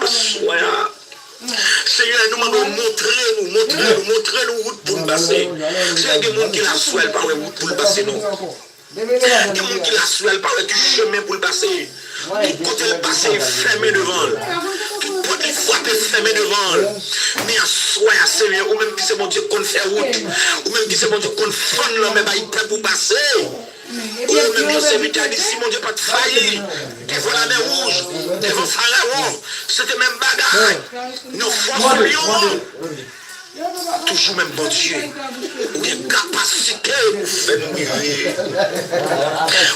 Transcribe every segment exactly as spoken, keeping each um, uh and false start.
Aswè a, Senyè, nou mande w montre nou, montre nou, montre nou wout pou n pase. Senyè, gen moun ki la aswè a, l pa wè wout pou l pase, non. Gen moun ki la aswè a, l pa wè ki chemen pou l pase. Tout kote l pase, l fèmen devan l. Tout pòt li frape, fèmen devan l. Men aswè a, Senyè, ou menm ki se Bondye k konn fè wout, ou menm ki se Bondye k konn fann lanmè bay pèp ou pase. Ou menm jan sèvitè a di, si Bondye pa t fayi devan Lamè Wouj, devan Farawon, se te menm bagay. Nan fòs lyon an, toujou menm Bondye. Ou gen kapasite pou fè nou rive.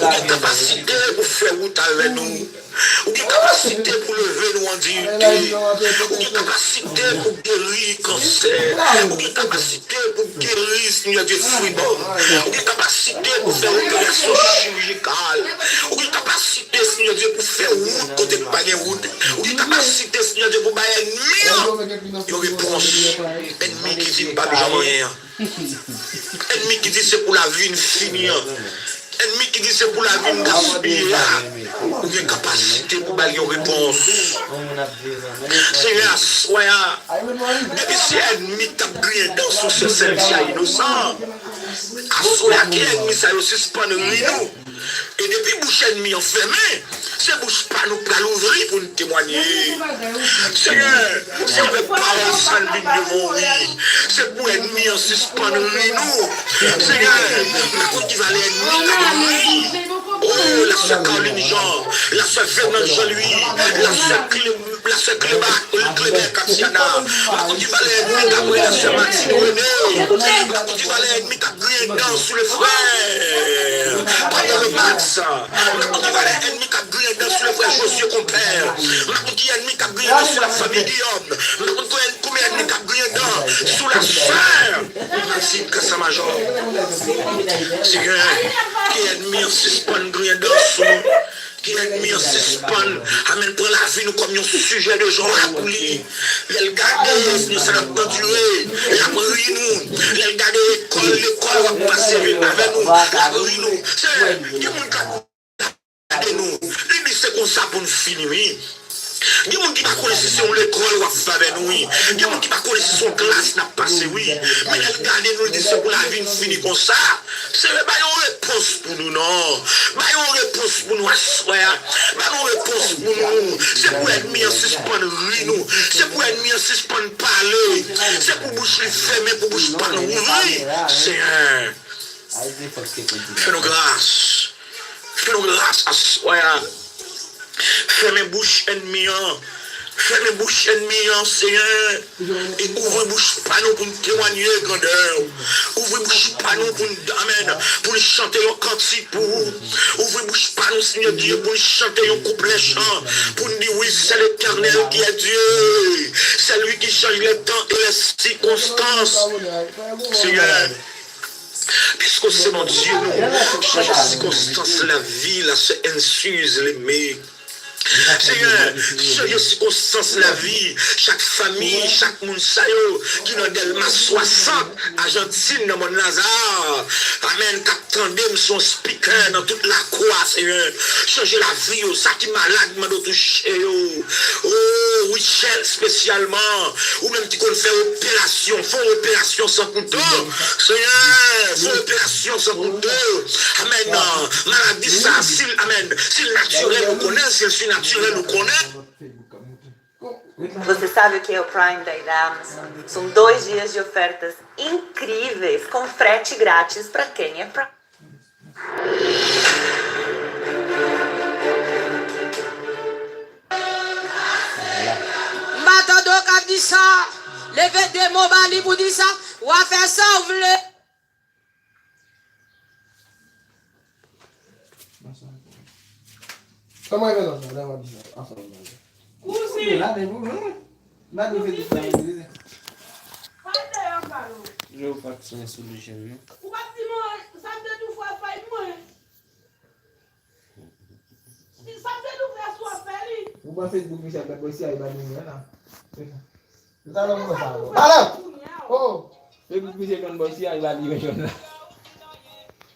Ou gen kapasite pou fè wout avè nou. Ou gen kapasite pou leve nou an diyite. Ou gen kapasite pou geri kansè. Ou gen kapasite pou geri, Senyè Dye, fibwòm. Ou gen kapasite pou fè operasyon chirijikal. Ou gen kapasite, Senyè Dye, pou fè wout kote k pa gen wout. Ou gen kapasite, Senyè Dye, pou bay ènmi an yon repons. Ènmi ki di n p ap janm anyen an. Ènmi ki di se pou lavi n fini an. Ènmi ki di se pou lavi n gaspiye a. Ou gen kapasite pou ba l yon repons. Senyè, aswè a, depi se ènmi k t ap griyen dan sou sè Cynthia Inosan, aswè a, ke ènmi sa yo sispann ri nou. E depi bouch ènmi an fèmen, se bouch pa nou k pral ouvri pou n temwanye. Senyè, se avèk pawòl sa n vin devan w, wi. Se pou ènmi an sispann ri nou. Senyè, m pa konn ki valè ènmi k ap ri. O, la sè Carline Jean, la sè Venance Jean Louis, la sè Clé-, la sè Cléba, Clébert Katiana. M pa konn ki valè ènmi k ap ri, la sè Martine René. M pa konn ki valè ènmi k ap griyen dan sou le frè Pablo Max. M pa konn ki valè ènmi k ap griyen dan sou le frè Josué Compère. M pa konn ki ènmi k ap griyen dan sou la fanmi Guillaume. M pa konn konbyen, konbyen ènmi k ap griyen dan sou la sè Maxime Casamajor. Senyè, ke ènmi an sispann griyen dan sou nou. Ke ènmi an sispann, amèn, pran lavi nou kòm yon sijè de jwa pou li. Lè l gade nou sa n ap andire, l ap ri nou. Lè l gade lekòl, lekòl w ap pase avè nou, l ap ri nou. Senyè, gen moun k ap gade nou, li di se konsa pou n fini, wi. Gen moun ki pa konnen si se yon lekòl w ap fè avè nou, wi. Gen moun ki pa konnen si se yon klas n ap pase, wi. Men lè l gade nou, li di se pou lavi n fini konsa. Senyè, bay yon repons pou nou, non. Bay yon repons pou nou aswè a. Bay yon repons pou nou. Se pou ènmi an sispann ri nou. Se pou ènmi an sispann pale. Se pou bouch li fèmen, pou bouch pa nou ouvri. Senyè, fè nou gras. Fè nou gras aswè a. Fèmen bouch ènmi an. Fèmen bouch ènmi an, Senyè. E ouvri bouch pa nou pou n temwanye grandè w. Ouvri bouch pa nou pou n, amèn, pou n chante yon kantik pou ou. Ouvri bouch pa nou, Senyè Dye, pou n chante yon kouplè chan. Pou n di, oui, c'est l'Éternel qui est Dieu. C'est lui qui change les temps et les circonstances. Senyè, piske w se Bondye nou, chanje sikonstans lavi la, se ensiz leme. Senyè, chanje sikonstans lavi chak fanmi, chak moun sa yo ki nan Dèlma swasant, Ajantin, nan Mòn Laza. Amèn. K ap tande m sou yon spikè nan tout lakou a, Senyè. Chanje lavi yo. Sa ki malad, mande w touche yo. O, Richel espesyalman. Ou menm ki konn fè operasyon, fè yon operasyon san kouto. Senyè, fè yon operasyon san kouto. Amèn. Maladi sa, si l, amèn, si l natirèl, ou konnen, si l sinatirèl, ou konnen. Você sabe o que é o Prime da Amazon? São dois dias de ofertas incríveis com frete grátis para quem é Prime. M pa tande w k ap di sa. Leve de mo ba li pou di sa. W a fè sa w vle. Kòman e fè sa, sa, lè w ap di sa, ansanm nan? Kouzen. Lave pou mwen. Lave Facebook la, mwen. Yo pa t sou solution, non. Ou pa t di mwen, sa m te tou fè fèy mwen. Sa m te tou fè sou fè li. Ou pa Facebook, Michel, bad boy, si ay ba nou, la. Talè mwen sa. Talè! Oh! Epi misye konn bò si ay ba li yon jòn la.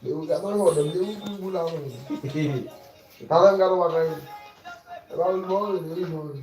Yo, gade yon jòn, yo, pou, pou la, mwen. Talè m gade w pa kay. E pa yon jòn, yon jòn.